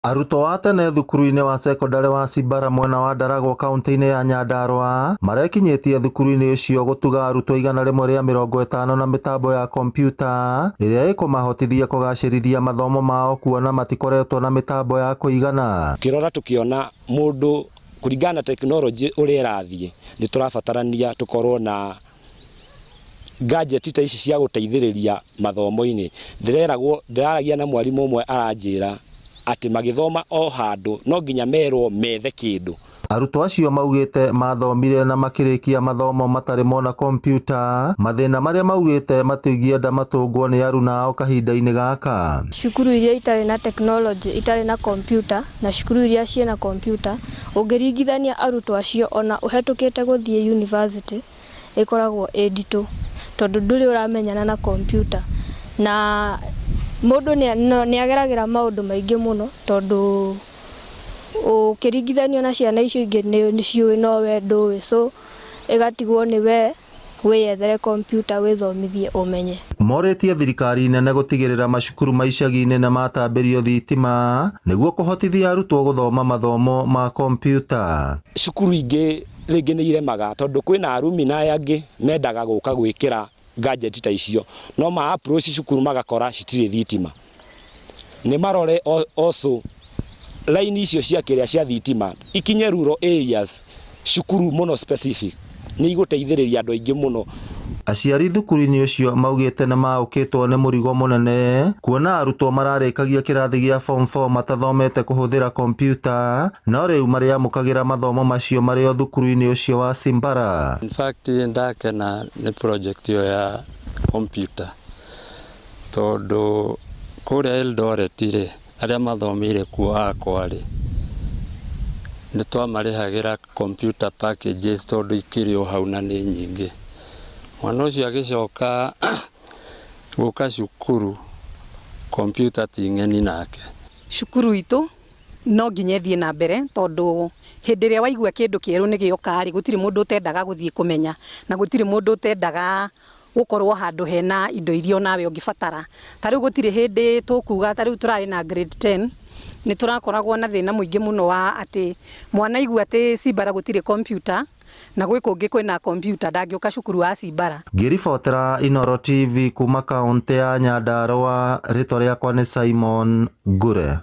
Arutwo a tene thukuru-inĩ wa cekondarĩ wa Cimbara mwena wa Ndaragwa kauntĩ-inĩ ya Nyandarua marekinyĩtie thukuru-inĩ ũcio gũtuga arutwo 150 na mĩtambo ya kompiuta ĩrĩa ĩkũmahotithia kũgacĩrithia mathomo mao kuona matikoretwo na mĩtambo ya kũigana. Tukĩrora tũkĩona mũndũ kũringana na tekinoronjĩ ũrĩa ĩrathiĩ nĩ tũrabatarania tũkorwo na gadget ta ici cia gũteithĩrĩria mathomo-inĩ. Ndĩreragwo ndĩraragia na mwarimũ ũmwe aranjĩra atĩ magĩthoma o handũ no nginya merwo methe kĩndũ. Arutwo acio maugĩte mathomire na makĩrĩkia mathomo matarĩ mona kompiuta, mathĩna marĩa maugĩte matingĩenda matũngwo nĩ aruna ao kahinda-inĩ gaka. Cukuru iria itarĩ na tekinoronjĩ, itarĩ na kompiuta na cukuru iria ciĩna kompiuta, ũngĩringithania arutwo acio ona ũhetũkĩte gũthiĩ university ĩkoragwo ĩ nditũ tondũ ndũrĩ ũramenyana na kompiuta na mũndũ nĩ ageragĩra maũndũ maingĩ mũno tondũ ũkĩringithanio na ciana icio ingĩ nĩ ciũĩ no we ndũĩ, so ĩgatigwo nĩ we wĩyethere kompiuta wĩthomithie ũmenye. Morĩtie thirikari nene gũtigĩrĩra macukuru ma icagi-inĩ nĩ matambĩrio thitima nĩguo kũhotithia arutwo gũthoma mathomo ma kompiuta. Cukuru ingĩ rĩngĩ nĩ iremaga tondũ kwĩna arumi na aya angĩ mendaga gũka gwĩkĩra gadget ta icio no ma approach cukuru magakora citirĩ thitima. Nĩ marore also line icio cia kĩrĩa cia thitima ikinye rural areas cukuru mũno specific nĩ igũteithĩrĩria andũ aingĩ mũno. Aciari thukuru-inĩ ũcio maugĩte nĩ maũkĩtwo nĩ mũrigo mũnene kuona arutwo mararĩkagia kĩrathi gĩa form 4 matathomete kũhũthĩra kompiuta no rĩu marĩamũkagĩra mathomo macio marĩ o thukuru-inĩ ũcio wa Cimbara. In fact ndakena nĩ project ĩyo ya computer tondũ kũrĩa Eldoret rĩ, arĩa mathomeire kuo akwa rĩ, nĩ twamarĩhagĩra computer packages tondũ ikĩrĩ o hau na nĩ nyingĩ. Mwana ũcio agĩcoka gũka cukuru computer ti ng'eni nake. Cukuru itũ no nginya ĩthiĩ na mbere tondũ hĩndĩ ĩrĩa waigua kĩndũ kĩerũ nĩ gĩoka rĩ, gũtirĩ mũndũ ũtendaga gũthiĩ kũmenya na gũtirĩ mũndũ ũtendaga gũkorwo handũ hena indo iria onawe ũngĩbatara. Ta rĩu gũtirĩ hĩndĩ tũkuga ta rĩu tũrarĩ na grade 10 nĩ tũrakoragwo na thĩna mũingĩ mũno wa atĩ mwana aigua atĩ Cimbara gũtirĩ computer na gwĩ kũngĩ kwĩna computer ndangĩũka cukuru wa Cimbara. Ngĩribotera Inooro TV kuma kaũntĩ ya Nyandarua, rĩtwa rĩakwa nĩ Simon Ngure.